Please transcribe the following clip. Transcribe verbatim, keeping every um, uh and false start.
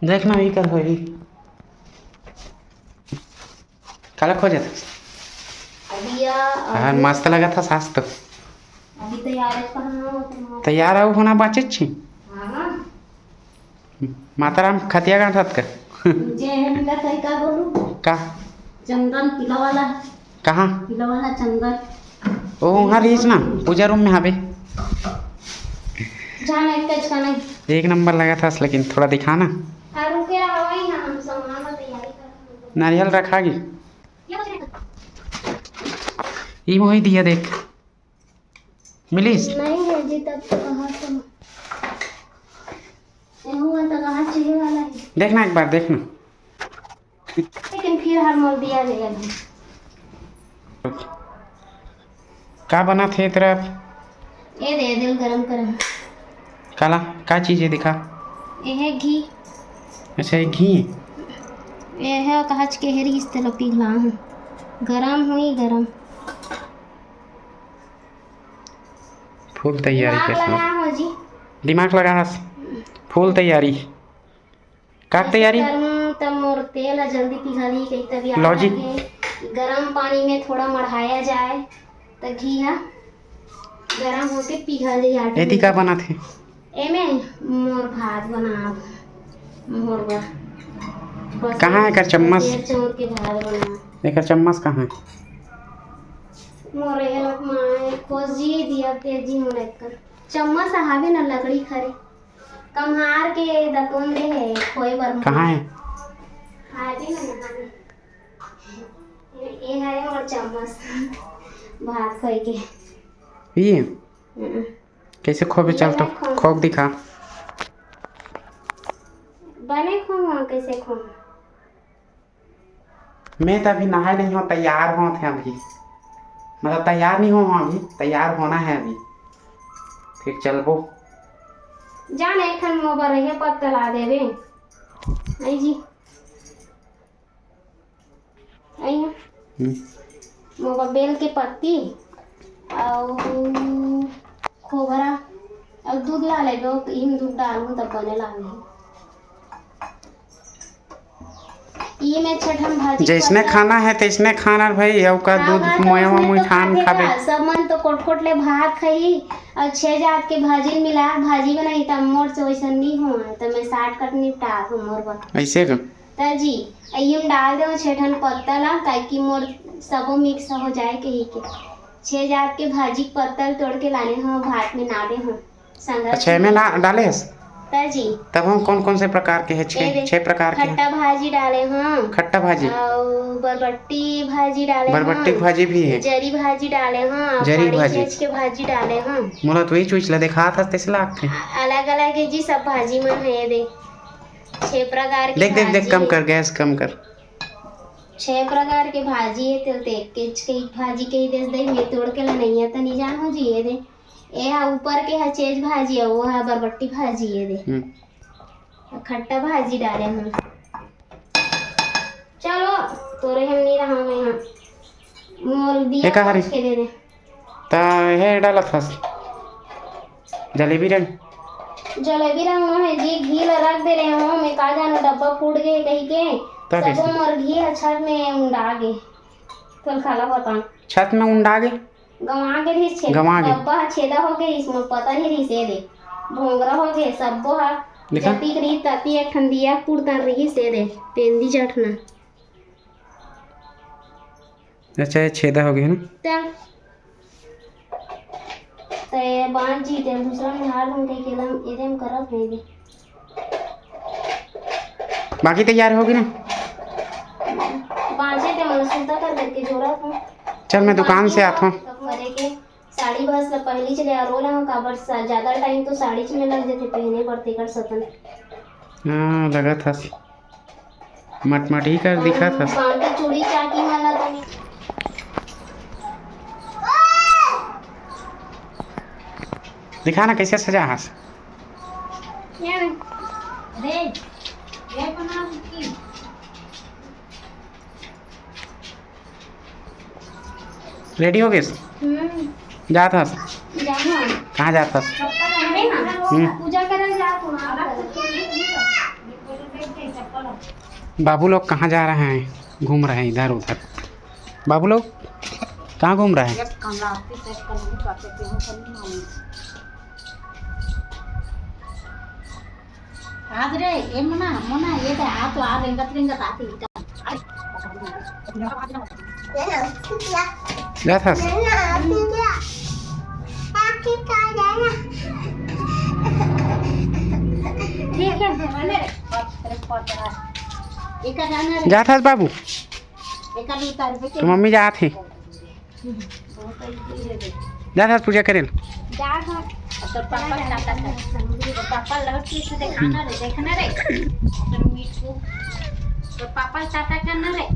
देख ना, ई कर होही। काला खोजत हस? अभी या, हाँ, अभी मस्त लगत हस आज तो। अभी तैयार है, कहाँ हो तुम? तैयार आऊ होना बाचेच छी। हाँ, हाँ। माता राम खतिया गांठत का? जे है मिला तई का बोलू? का? चंदन पीला वाला। कहाँ? पीला वाला चंदन। ओ, वहाँ रहीस ना, पूजा रूम में हावे। जाना एक कच का नहीं। एक नंबर लगत हस, लेकिन थोड़ा दिखा ना। हाँ, रुके रहो, वही ना, हम सामान ला तैयारी कर। नारियल रखा गी। ये बच रहा। ई मोही दिया देख। मिलिस? नहीं है जी, तब तो कहा तो। एहू वाला तो कहा चाहिए वाला है। देखना एक बार, देखना। लेकिन फिर हर मोल दिया गया है। का बना थे तेरा? ये दे दिल गरम गरम। काला, का चीज है दिखा? ये है घी। अच्छा, ये घी? ये है, कहा के हेरी इस तरह पिघला हूँ। गरम हुई, गरम। फुल तैयारी दिमाग के साथ। लगा हो जी। दिमाग लगा हस। फुल तैयारी। का ऐसे तैयारी? करूँ तब मोर तेल ह जल्दी पिघली कही, तभी लो जी। आगे गरम पानी में थोड़ा मढ़ाया जाए, त घी ह गरम होके पिघल जाए आटे एती में। का बनाथे? एमे मोर भात बनाब, मोर बर। बस कहाँ है एकर चम्मच? बस ये चौर के भात बनाब। एकर चम्मच कहाँ है? मोर ये लोग माँ खोज जी दिया तेजी मोर एकर चम्मच हावे न लकड़ी खरे। कम्हार के दतुन दे हे, खोए बर कहाँ हे? आगे ना, यहाँ हे। ये हे मोर चम्मच, भात खोए के। ये? हम्म। कैसे खोबे? चल तो, बने खो। खोक दिखा। बने खो, हाँ, कैसे खो? मैं तो अभी नहाए नहीं हूँ, तैयार होत हे अभी। मतलब तैयार नहीं हुआ अभी, तैयार होना है अभी। फिर चलबो। जान एक ठन मोबर रहे पत्ता ला देबे। आई जी। आई ना। हम्म। मोबर बेल के पत्ती अउ खोबरा अउ दूध ला लेबे, इम दूध डालहूँ तब बने लागही। ई में छठन भाजी जैसने पत्ता। खाना है तैसने खाना भाई, अउ का हाँ, दूध बात मोया उसने मुई तो ठान खाते खाबे। बा। सब मन तो कोट-कोट ले भात खाई अउ छह जात के भाजी मिला भाजी बनाई, त मोर से वैसन नहीं हो, त मैं shortcut निपटा हूँ मोर बा। ऐसे का? त जी, अइम डाल दे छह ठन पत्ता ला, ताकि मोर सबो mix हो जाए कही के। छह जात के भाजी के पत्ता तोड़ के लाने हो, भात में ना दे हो। संगत अच्छा, जी। एमे ना डाले हस? त जी। तब हम कौन कौन से प्रकार के है? छह, ए देख, छह प्रकार के है। खट्टा भाजी डाले हंव। खट्टा भाजी। अउ बरबट्टी भाजी डाले हंव। बरबट्टी भाजी भी है। जरी भाजी डाले हंव। जरी भाजी। के भाजी डाले हंव। मोला तो ये चीज ला देखात हस, तैसे लागथे। अलग-अलग है जी सब भाजी मन है, ये देख। छह प्रकार के देख, देख, देख, भाजी कम है। कर, गैस कम कर। छह प्रकार के भाजी है, तेल ते एक के, कई भाजी कही देस दे, मैं तोड़ के ला नहीं है, त नहीं जान हो जी, ये दे। ए हा ऊपर के हा चेज भाजी है, वो हा बरबट्टी भाजी है दे। हम्म। खट्टा भाजी डाले हम। चलो, तोरे हम नहीं रहा मैं यहाँ। मोल दिया एका हरी। के दे दे। ता हे डालत हस। जलेबी रंग। जलेबी रंग में है जी, घी ला रख दे रहे हो, मैं का जानो डब्बा फूट गए कही के। ता सबो कैसे? मोर घी हा छत में उंडा गे। तोल खाला बताऊं। छत में उंडा गे? गंवा गे रहिस छेद-, गंवा गे। डब्बा ह छेदा हो गे, इसमें पता नहीं रहिस, ये दे। भोंगरा हो गे, सब्बो ह। देखा? जतिक रही तती एक ठन दिया पुरतन रहिस, ये दे। पेंदी जठना। अच्छा, ये छेदा हो गे ना? त, त ये बांध जी, ते दूसरा में हार दूं, कहीं के लम, ये दे हम करत नहीं दे। बाकी तैयार होगे ना? बांचे ते मन सुद्धा कर करके जोरा था। चल, मैं दुकान से आत हूँ। करे के साड़ी बस ला पहली चले आ रोला हूँ, काबर सा-, ज्यादा टाइम तो साड़ी में लग जाते पहने बर तेकर सतन। हाँ, लगत हस। मटमटी कर दिखत हस। बांके चूड़ी चाकी मन ला तो नहीं। दिखा ना, कैसे सजा हस। ये रे, ये बना की। रेडी हो गेस? हम्म। जात हस? जाना। कहाँ जात हस? पप्पा जाने ना। हम्म। पूजा करे जात हूँ, हाँ। बाबू लोग कहाँ जा रहे हैं? घूम रहे हैं इधर उधर। बाबू लोग कहाँ घूम रहे हैं? आज रे, ए मोना, मोना, ये दे, आ तो आ, रेंगत रेंगत आती है। जात हस? ठीक है, जात हस बाबू? तो मम्मी जात हे। जात हस पूजा करेल। जा ना। अब तो पापा टाटा कर। तो पापा लौट के इसे दिखाना रे, देखना रे। तो मीठू। तो पापा टाटा करना रे।